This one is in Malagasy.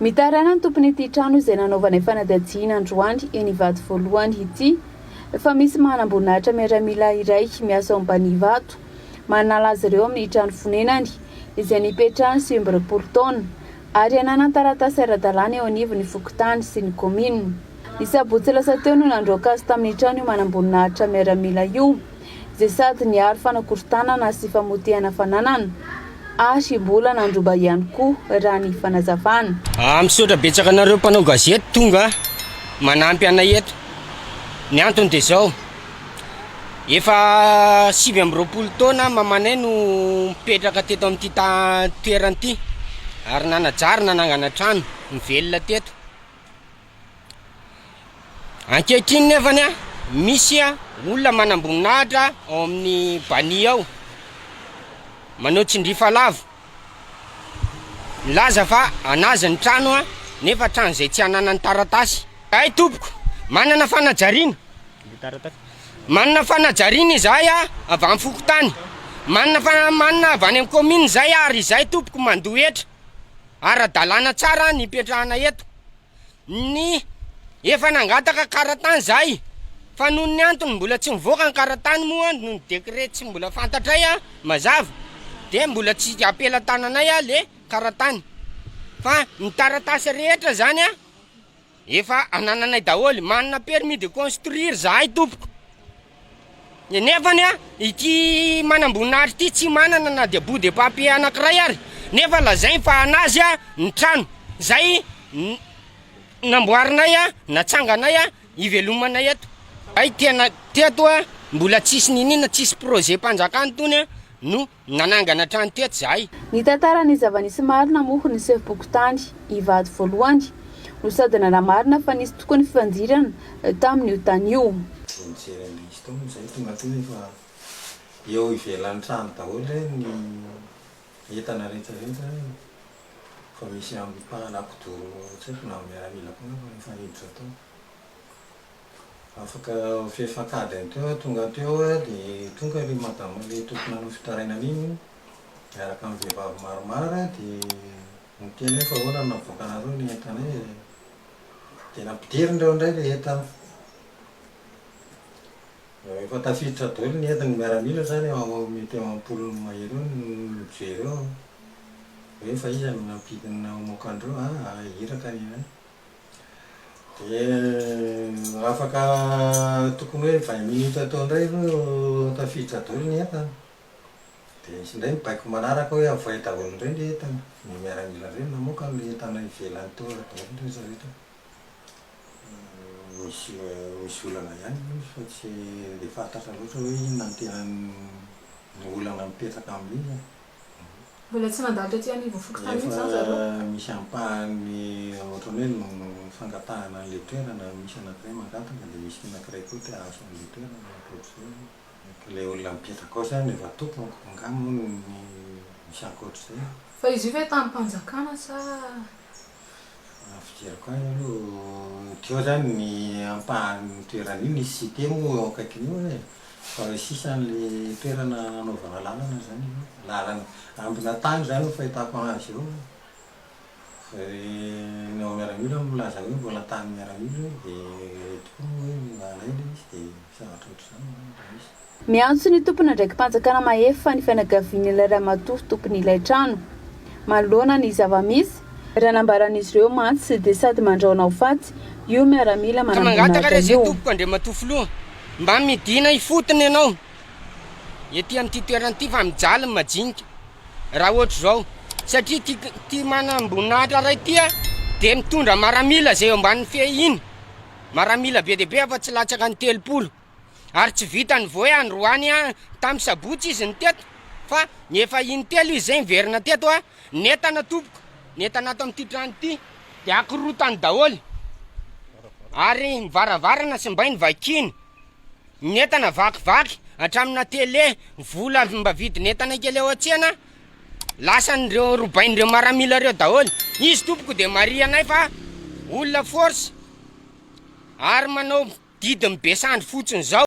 Mitaraina ny tompon'ity trano izay nanaovanay fanadihadiana androany eny Ivato voalohany ity fa misy manamboninahitra miaramila iray miasa ao Ambanivato manala azy ireo amin'ny trano fonenany izay nipetrahany 29 taona ary ananany taratasy ara-dalàna eo anivon'ny fokontany sy ny kaominina. Ny sabotsy lasa teo no nandroaka azy tamin'ny trano io manamboninahitra miaramila io izay sady niaro fanakorontanana sy famotehana fananana ary mbola nandroba ihany koa raha ny fanazavana. Ah, misaotra betsaka anareo mpanao gazety tonga manampy anay eto. Ny antony dia izao, efa 29 taona mamanay no mipetraka teto amin'ity ta- toerana ity ary nanajary nanangana trano, nivelona teto. Ankehitriny nefany a, misy a olona manamboninahitra ao amin'ny bani ao, manao tsindrifa lava, milaza fa anazy ny trano a, nefa trano izay tsy ananany taratasy. Hay tompoko, manana fanajariana, manana fanajariana izahay a, avy amin'ny fokontany, manana fa- manana avy any amin'ny commune izahay ary izahay tompoko mandoa hetra, ara-dalàna tsara ny ipetrahana eto. Ny efa nangataka karatany zahay fa noho ny antony mbola tsy mivoaka ny karatany moa noho ny décret tsy mbola fantatray a mazava de mbola tsy ampelatananay a le karatany fa ny taratasy rehetra zany a efa anananay daholo, manana permis de construire zahay tompoko. Nefany a, ity manamboninahitra ity tsy manana na dia bout de papier anankiray ary, nefa lazainy fa anazy a ny trano zay namboarinay a, natsanganay a, ivelomanay eto. Hay tena teto a, mbola tsisy niniana, tsisy projet mpanjakana itony a no Nanangana trano teto izahay. Nitantara ny zava-nisy marina moa ny sefom-pokontany Ivato voalohany no sady nanamarina fa nisy tokoa ny fifandirana tamin'io tany io. Vao nijery an'ilay izy tao moa izahay tonga teo efa eo ivelan'ny trano daholo re ny entana rehetra rehetra fa misy ampahana kidoro tsy haiko na miaramila koa angamba efa niditra tao. Afaka fefak'adiny teo aho tonga teo dia tonga ilay madama ilay tokony nanao fitarainana iny miaraka amin'ny vehivavy maromaro dia niteny hoe fa ahoana no navoakanareo ny entanay e? Dia nampidirindreo indray ilay entana. Efa tafiditra daholo ny entana, ny miaramila izany eo mety eo am-polony mahery eo no mijery eo hoe fa iza no nampidina namoaka an'ireo an, iraka ny anay. Dia afaka tokony hoe vingt minutes teo indray ireo tafiditra daholo ny entana. Dia nisy indray ny baiko manaraka hoe avoay daholo indray ny entana. Ny miaramila indray no namoaka an'ilay entana ivelany teo daholo ny rehetra rehetra. Misy misy olana ihany aloha izy fa tsy dia fantatra loatra hoe inona no tena olana mipetraka amin'ilay izy e. Mbola tsy nandalo tety anivon'ny fokontany mihitsy izany zareo? Efa misy ampahany ohatran'ny hoe fangatahana an'ilay toerana, misy anankiray mangataka dia misy anankiray koa te hahazo an'ilay toerana ohatrohatr'izay. Ilay olona mipetraka ao izany efa tompony, angaha moa no misy ankoatr'izay? Fa izy io ve tanim-panjakana sa? Raha ny fijeriko azy aloha, teo zany ny ampahan'ny toerana io, nisy cité moa eo akaikin'io e, fa ilay sisan'le toerana nanaovana lalana zany io, lalana, ambina tany zany ny fahitako anazy eo, fa ny ao miaramila moa milaza hoe mbola tany miaramila io de tokoa moa hoe anay ilay izy de zavatra ohatr'izany angamba no misy. Miantso ny tompon'andraiki-panjakana mahefa ny fianakavian'ilay ramatoa tompon'ilay trano. Manoloana ny zava-misy, raha nambaran'izy ireo mantsy dia sady mandrahona ho faty io miaramila Ka mangataka manamboninahitra re zay io. tompoko Andriamatoa Filoha mba midina ifotony ianao ety amin'ity toerana ity fa mijaly ny majinika raha ohatr'izao satria ity ity manamboninahitra ray ity a dia mitondra maramila zay eo ambanin'ny fehiny maramila be dia be afa tsy latsaka ny 30 Ary tsy vitany vao hoe androany an, tamin'ny sabotsy izy no teto fa efa intelo izy zay niverina teto an, ny entana tompoko, ny entana ato amin'ity trano ity dia akorotany daholo, ary ny varavarana simbainy vakiany, ny entana vakivaky hatramina tele, vola mba vidin'entana kely ao an-tsena lasan'ireo robain'ireo maramila ireo daholo, izy tompoko dia marihanay fa olona force ary manao Didin'ny be sandry fotsiny zao.